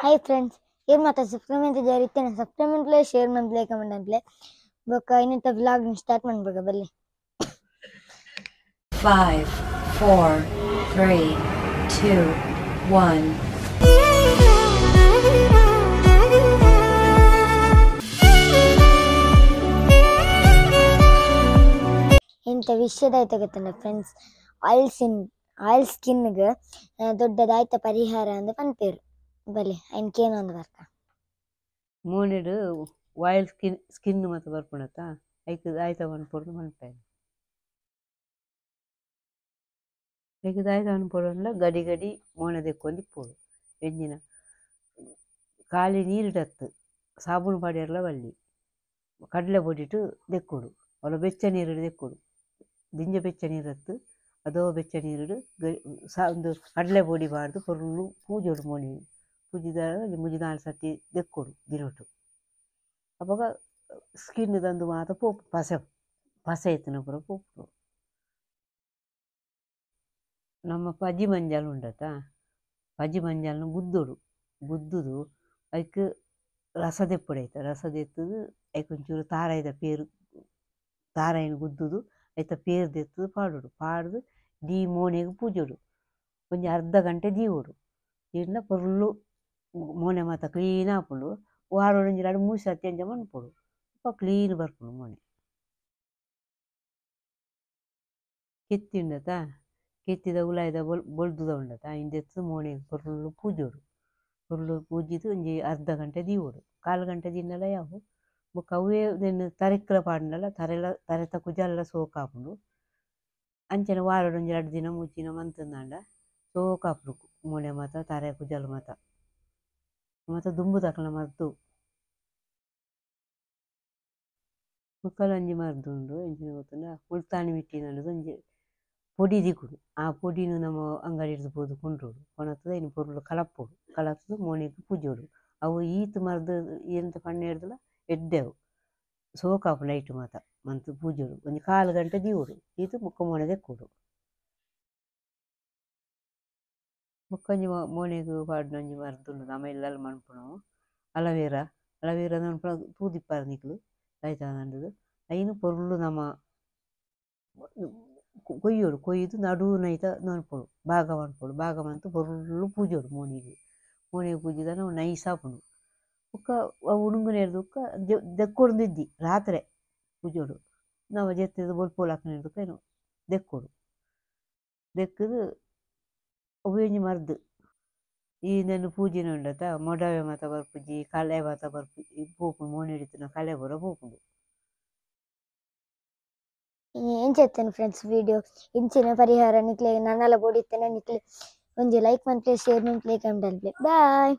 Hi friends, ಇರ್ ಮಾತ subscribe ಅಂತ ಜಾರಿ ಇತ್ತೇನೆ. ಸಬ್ಸ್ಕ್ರೈಬ್ ಅಂತಲೇ, ಶೇರ್ ಮಂತ್ಲೆ, ಕಮೆಂಟ್ ಅಂತಲೇ. ಬೊಕ್ಕ ಇನ್ನಿತ ವ್ಲಾಗ್ ಸ್ಟಾರ್ಟ್ ಮಾಡ್ಬೇಕ ಬಲ್ಲಿ. 5 4 3 2 1. ಇಂಥ ವಿಷಯದಾಯ್ತ ಗೊತ್ತಲ್ಲ ಫ್ರೆಂಡ್ಸ್, ಆಯಿಲ್ ಸ್ಕಿನ್ಗೆ ದೊಡ್ಡದಾಯ್ತ ಪರಿಹಾರ ಅಂದ್ ಪನ್ಪೇರು. ಬಲೆ ಐನ್ಕೇನು ಅಂದ್ ಬರ್ಕ ಮೋನೆಡ್ ಆಯಿಲ್ ಸ್ಕಿನ್ ಸ್ಕಿನ್ ಮತ್ತು ಬರ್ಪುಂಡತ್ತ ಐಕ್ ಆಯ್ತ ಮನ್ಪೊಡು ಮನ್ಪೆ ಐಕ್ ದಾಯ್ತ ಮನ್ಪೊಡುಂಡ ಗಡಿ ಗಡಿ ಮೋನೆ ದೆಕ್ಕೊಂದು ಇಪ್ಪೊಡು. ಎಂಜಿನ ಖಾಲಿ ನೀರಿಡತ್ತು ಸಾಬೂನು ಪಾಡ್ಯರ್ಲ ಬಲ್ಲಿ ಕಡಲೆ ಪೊಡಿಟ್ ದೆಕ್ಕೊಡು, ಅವಲ ಬೆಚ್ಚ ನೀರಿಡು ದೆಕ್ಕೊಡು, ದಿಂಜ ಬೆಚ್ಚ ನೀರತ್ತು ಅದೋ ಬೆಚ್ಚ ನೀರಿಡು ಒಂದು ಕಡಲೆ ಪೊಡಿ ಪಾಡ್ದು ಪೊರ್ಲು ಪೂಜೊಡು ಮೋನೆ ಪೂಜಿದ ಒಂಜಿ 3-4 ಸರ್ತಿ ದೆಕ್ಕೊಡು ದಿನೊಟು. ಅಪಗ ಸ್ಕಿನ್ ದಂದು ಮಾತ ಪೋಪು ಪಸೆ ಪಸೆ ಇತ್ತಿನ ಪೂರ ಪೋಪು. ನಮ್ಮ ಪಜಿ ಮಂಜಲ್ ಉಂಡತ, ಪಜಿ ಮಂಜಲ್ನ ಗುದ್ದೊಡು, ಗುದ್ದುದು ಐಕ್ ರಸ ದೆಪ್ಪೊಡು. ಐತ ರಸ ದೆತ್ತುದು ಐಕ್ ಒಂಚೂರು ತಾರಾಯಿದ ಪೇರು, ತಾರಾಯಿನ ಗುದ್ದುದು ಐತ ಪೇರು ದೆತ್ತುದು ಪಾಡೊಡು. ಪಾಡ್ದು ದೀ ಮೋನೆಗ್ ಪೂಜೊಡು, ಒಂಜಿ ಅರ್ಧ ಗಂಟೆ ದೀವೊಡು. ದೀಂಡ ಪೊರ್ಲು ಮೋನೆ ಮಾತ ಕ್ಲೀನ್ ಆಪುಂಡು. ವಾರೊಡೊಂಜಿ 2-3 ಸರ್ತಿ ಅಂಚ ಮನ್ಪೊಡು, ಅಪ ಕ್ಲೀನ್ ಬರ್ಪುಂಡು ಮೋನೆ. ಕೆತ್ತಿ ಉಂಡತ, ಕೆತ್ತಿದ ಉಲಾಯಿದ ಬೊಲ್ದುದ ಉಂಡತ ಐನ್ ದೆತ್ತ್ ಮೋನೆಗ್ ಪೊರ್ಲು ಪೂಜೊಡು. ಪೊರ್ಲು ಪೂಜಿದ್ ಒಂಜಿ ಅರ್ಧ ಗಂಟೆ ದೀವೊಡು, ಕಾಲು ಗಂಟೆ ದೀಂಡಲ ಯಾವು. ಬೊಕ್ಕ ಅವೇ ನೆನ್ನ್ ತರೆಕ್ಲ ಪಾಡ್ಂಡಲ ತರೆಲ ತರೆತ ಕುಜಲ್ಲ ಸೋಕಾಪುಂಡು. ಅಂಚನೆ ವಾರೊಡೊಂಜಿ 2 ದಿನ 3 ದಿನ ಮಂತುಂದಾಂಡ ಸೋಕಾಪುಂಡು ಮೋನೆ ಮಾತ ತರೆ ಕುಜಲ್ ಮಾತ ಮಾತ ದುಂಬು ತಕಲ್ನ ಮದ್ದು. ಬೊಕ್ಕಲ ಒಂಜಿ ಮದ್ದು ಉಂಡು ಎಂಚಿನ ಗೊತ್ತುಂಡ, ಮುಲ್ತಾನಿ ಮಿಟ್ಟಿ ನಡುದು ಒಂಜಿ ಪೊಡಿ ದಿಕ್ಕುಡು. ಆ ಪೊಡಿನು ನಮ್ಮ ಅಂಗಡಿಡ್ದು ಪೋದು ಕೊಂಡೋಡು, ಕೊನತ್ತದ ಐನ್ ಪೊರ್ಲು ಕಲಪ್ಪೊಡು, ಕಲತ್ತದು ಮೋನೆಗ್ ಪೂಜೊಡು. ಅವು ಈತ್ ಮರ್ದ್ ಎಂತ ಪಣ್ಣೆ ಹಿಡ್ದಲ ಎಡ್ಡೆವು ಸೋಕಾಪುಂಡು ಐಟ್ ಮಾತ ಮಂತ್ ಪೂಜೊಡು. ಒಂಜಿ ಕಾಲು ಗಂಟೆ ದೀವೊಡು, ಈತ್ ಬೊಕ್ಕ ಮೋನೆ ದೆಕ್ಕೊಡು. ಬೊಕ್ಕ ಒಂಜಿ ಮೋನೆಗ್ ಪಾಡುನ ಒಂಜಿ ಮರ್ದ್ ಉಂಡು ನಮ ಇಲ್ಲಲ್ ಮನ್ಪುನವು, ಅಲವೇರಾ. ಅಲವೇರಾ ಮನ್ಪುನ ತೂದಿಪ್ಪಾರ ನಿಕ್ಲು ಐತಾನಂದದು. ಐನ್ ಪೊರ್ಲು ನಮ ಕೊಯ್ಯೋಡು, ಕೊಯ್ದು ನಡುವು ಐತ ಮನ್ಪೊಡು, ಭಾಗ ಮನ್ಪೊಡು. ಭಾಗ ಮಂತು ಪೊರ್ಲು ಪೂಜೊಡು ಮೋನೆಗ್. ಮೋನೆಗ್ ಪೂಜಿದಾನ ಅವು ನೈಸ್ ಆಪುಂಡು. ಬೊಕ್ಕ ಅವು ಉಣುಂಗುನೇರ್ದು ಬೊಕ್ಕ ದೆಕ್ಕೊಡೊಂದು ಇದ್ದಿ ರಾತ್ರೆ ಪೂಜೊಡು. ನಮ ಜೆತ್ತುದು ಬೊಲ್ಪು ಲಕ್ಕುನೇರ್ದು ಐನ್ ದೆಕ್ಕೊಡು. ದೆಕ್ಕುದು ಅವ್ವೇ ಒಂಜಿ ಮರ್ದ್. ಈ ನೆನ್ ಪೂಜಿನ ಉಂಡತ ಮೊಡವೆ ಮಾತ ಬರ್ಪುಜಿ, ಕಲೆ ಮಾತ ಬರ್ಪುಜಿ, ಪೋಪುಂಡು ಮೋನೆಡ್ ಇತ್ತಿನ ಕಲೆ ಪೂರ ಪೋಪುಂಡು. ಎಂಚ ಇತ್ತೇನೆ ಫ್ರೆಂಡ್ಸ್ ವಿಡಿಯೋ, ಇಂಚಿನ ಪರಿಹಾರ ನಿಕ್ಲೆ ನನ್ನಲ ಬೋಡಿತ್ತೇನೆ. ನಿಕ್ಲೆ ಒಂಜಿ ಲೈಕ್ ಮನ್ಪುಲೆ, ಶೇರ್ ಮನ್ಪುಲೆ, ಕಮೆಂಟ್ ಮನ್ಪುಲೆ. ಬಾಯ್.